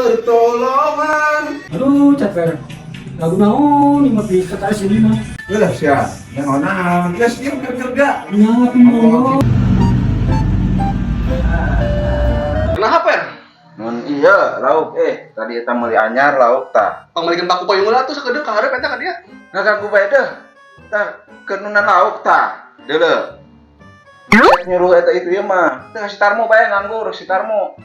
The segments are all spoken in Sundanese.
Pertolongan. Aduh, capek. Lagu naon ini mah bisa tadi sini mah. Geus ya, yang naon? Geus ieu keur kerja. Nya monggo. Kenapa ya? Mun iya lauk tadi eta meuli anyar lauk tah. Pangmalikeun paku payung lah tuh sakedeung ka hareup eta ka dia. Ngaganggu bae deh. Tah keununan lauk tah. Deuleu. Rek nyuruh eta itu ya mah. Teh si Tarmo bae nganggur si Tarmo.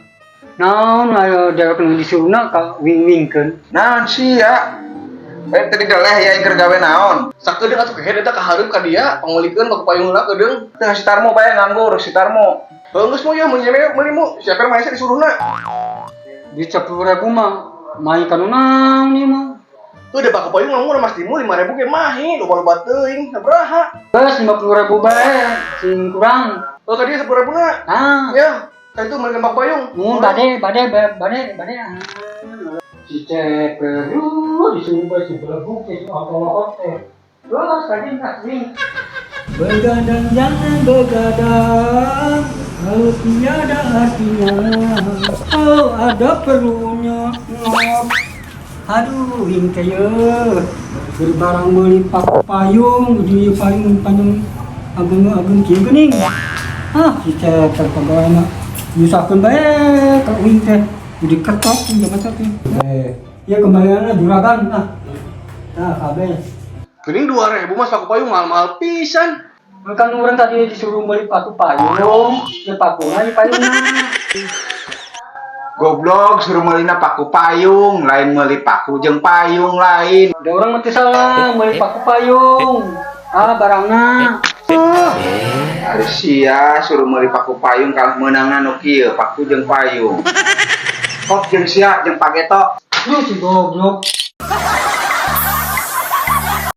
Naon ayo dewek nu disuruhna ka wing-wingkeun. Naon sih ya? Eh tadi geleh ya keur gawe naon? Sakedeung atuh kehed eta ka hareup ka dia, pangmalikeun paku payung lah kedeung. Teh si Tarmo bae nganggur si Tarmo. Heuh geus mu ya mun nyeme meuli mu, siapa yang main disuruhna? Di 10.000 mah main kanu naon ieu mah. Tuh ada paku payung ngomong Mas Timu 5.000 ge mahi, loba-loba teuing, sabaraha? Geus 50.000 bae, sing kurang. Oh ka dia 10.000 na. Nah, Ya, ka itu meulikeun paku payung. mun bade bade bade bade. Si ceper, disuruh bae si beleguk teh si otolokot teh. Terus tadi kasih. Begadang jangan begadang kalau tiada artinya. Oh, ada perlunya. Ngop. Aduh, ini kayak berbarang beli paku payung, di payung payung agung-agung kieu geuning. Ah, si ceper pagaweana nyusahkeun bae ka uing teh. Jadi ketok zaman teh. Eh, ya kembalianna juragan ah. Nah, kabeh. Geuning 2.000 Mas paku payung mahal-mahal pisan. Kan orang tadi disuruh beli paku payung, ya pakuna ya payungna. Goblok suruh meulina paku payung, lain meuli paku jeung payung lain. Ada orang mati salah, beli paku payung. Ah, barangna. Ari sia suruh meuli paku payung kalah meunangna nu kieu, paku jeung payung. Kok jeung sia jeung pageto. Lu si goblok.